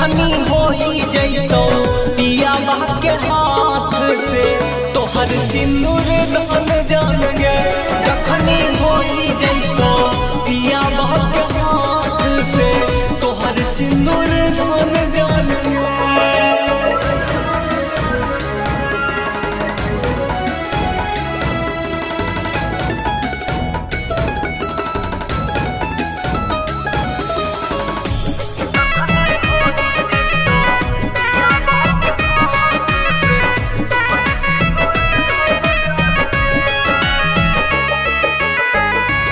जखनी होई जइतो पिया के हाथ से तोहर सिंदूर दान जान गे। जखनी होई जइतो पिया के हाथ से तोहर सिंदूर दान जान गे।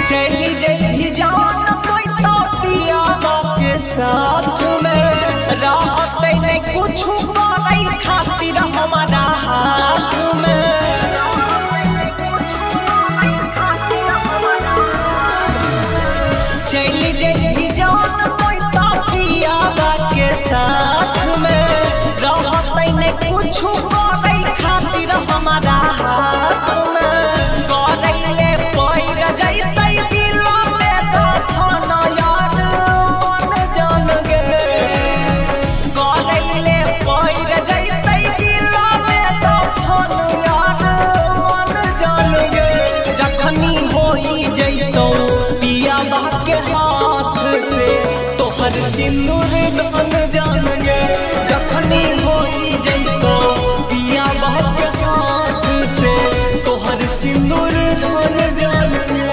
चली जइही जान कोई तो पिया के साथ में रहते नहीं कुछ करे खातिर हमारा हाथ में। चली जइही जान कोई तो पिया के साथ में रहते नहीं कुछ करे खातिर हमारा हाथ में। करैले पैर जइतै दिल में दफन यार मन जान गे। करैले पैर जइतै दिल में दफन यार मन जान गे। जखनी होई जइतौ पिया के हाथ से तोहर सिंदूर दान जान गे। जखनी होई जइतौ पिया के हाथ से तोहर सिंदूर दान जान गे।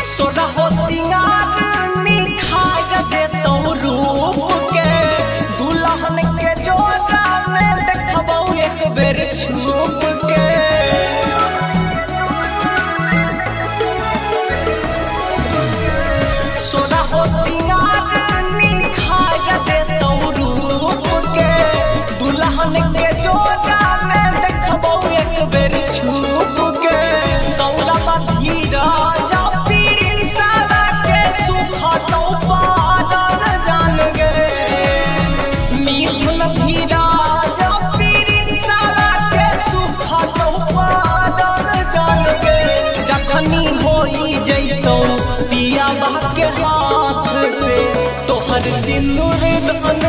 सोना हो सिंगार निखार देतौ रूप के दुल्हन के जोड़ा में देखबौ एक बेर छुप के। सोना हो सिंगार निखार देतौ रूप के दुल्हन के जोड़ा में देखबौ एक बेर छुप के। सौरभ धीरज जखनी होई जइतौ पिया के हाथ से तोहर सिंदूर दान।